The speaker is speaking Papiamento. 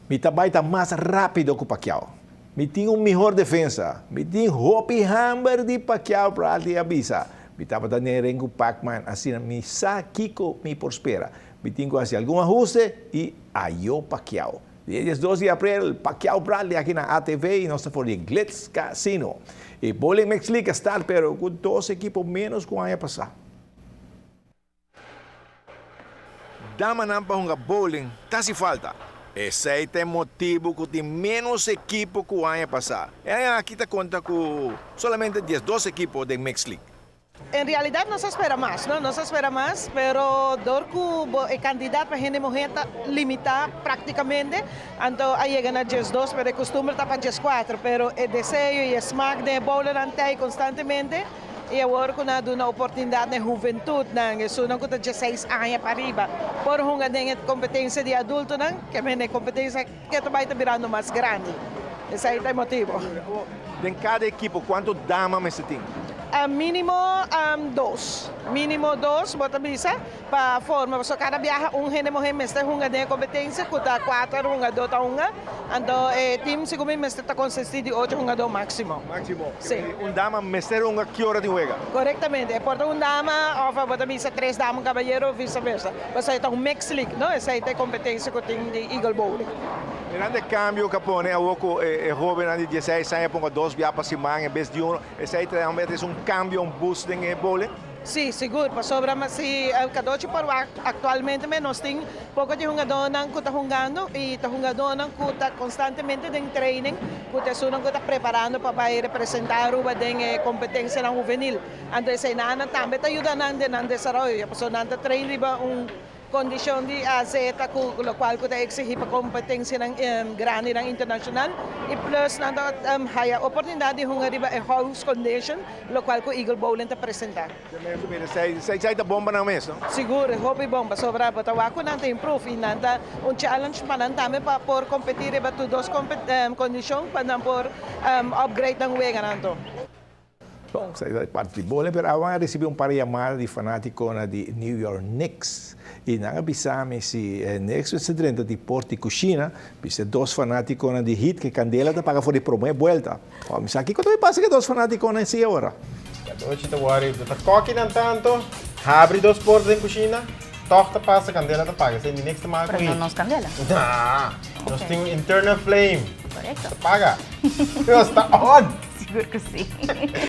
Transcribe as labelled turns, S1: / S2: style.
S1: Mi ta bay ta mas rapido cu Pacquiao. Mi tin un mihor defensa. Mi tin hopi hamber di Pacquiao, Bradley a bisa. Mi tabata den ring cu Pacman, asina mi sa kico mi por spera. Mi tin cu haci algun ahuste y ayo Pacquiao. Dia 12 di april, Pacquiao Bradley aki na ATV y nos ta for di Glitz Casino. E Bowling Mixed League a start pero cu dos ekipo menos cu aña pasa. Damanan pa hunga bowling ta hasi falta. Esei ta e motibu ku tin ménos ekipo ku aña pasá. E aña aki ta konta ku solamente 12 ekipo den Mixed League.
S2: En realidat nos a spera mas, no? Nos a spera mas, pero dor ku bo e kantidat pa hende muhé ta limitá praktikamente, anto a yega na 12, pero e kustumber ta pa 14. Pero e deseo i e smak den e bowlernan ta ei konstantemente. I awor ku nan a duna oportunidat na e huventutnan, esunnan ku ta 16 aña pa riba, por hunga den e kompetensia di adultonan, ke mende e kompetensia ke ta bai ta birando mas grandi. Esei ta e motibu.
S1: Den kada ekipo kuantu dama mester tin?
S2: Mínimo dos. Mínimo dos bo ta bisa pa forma, pasobra kada biaha un hende muhé mester hunga den e kompetensia ku ta kuater hungadó ta hunga, anto e tim segun mi mester ta konsistí di ocho hungadó máksimo.
S1: Máksimo.
S2: Sí.
S1: Un dama mester hunga ki ora di wega?
S2: Korektamente. E por ta un dama òf bo ta bisa tres dama un kabayero visa versa. Pasobra e ta un mixed league, no? Esei ta e kompetensia ku tin di Eagle Bowling.
S1: Mirando e kambio ku a pone awor ku e hóbennan di 16 aña ponga dos bia pa siman en bes di uno, esei ta realmente es un kambio, un boost den e bowling?
S2: Sí, sigur, pasobra si Cadochi por wak actualmente me nos tin poco di hungadónan cu ta hungando y ta hungadónan cu ta constantemente den training, cu ta esunnan cu ta preparando pa bay representa Aruba den e competencianan huvenil. Anto eseinan tambe ta yuda nan den nan desaroyo, pasobra nan ta train riba un Kondishon di AZ ta ku lokual ku ta eksigí pa kompetensianan grandinan internashonal i plus nan ta haya oportunidat di hunga riba e house condition lokual ku Eagle Bowling ta presentá.
S1: Esei ta bon pa nan mes, no?
S2: Sigur, e hopi bon pasobra bo ta wak ku nan ta improve i nan ta un challenge pa nan tambe pa por kompetí riba tur dos kondishon pa nan por upgrade nan weganan anto.
S1: Bon, esei ta e parti di bowling, pero awan a ricibi un par di yamada di fanaticonan di New York Knicks y nan a bisa mi si e Knicks mester drenta di port di cushina, bisa e dos fanaticonan di Heat cu e candela ta paga for di prome buelta. Awor mi sa kico ta bay pasa cu e dos fanaticonan si awor.
S3: Cadochi ta worry, bo ta koki nan tanto, habri dos porta den cushina, toch ta pasa candela ta paga, esei mi Knicks ta mal cu
S4: Pero no
S3: Heat.
S4: nos candela.
S3: Nah, nos tin un internal flame.
S4: Correcto.
S3: Ta paga. Nos ta on!
S4: Sigur ku si.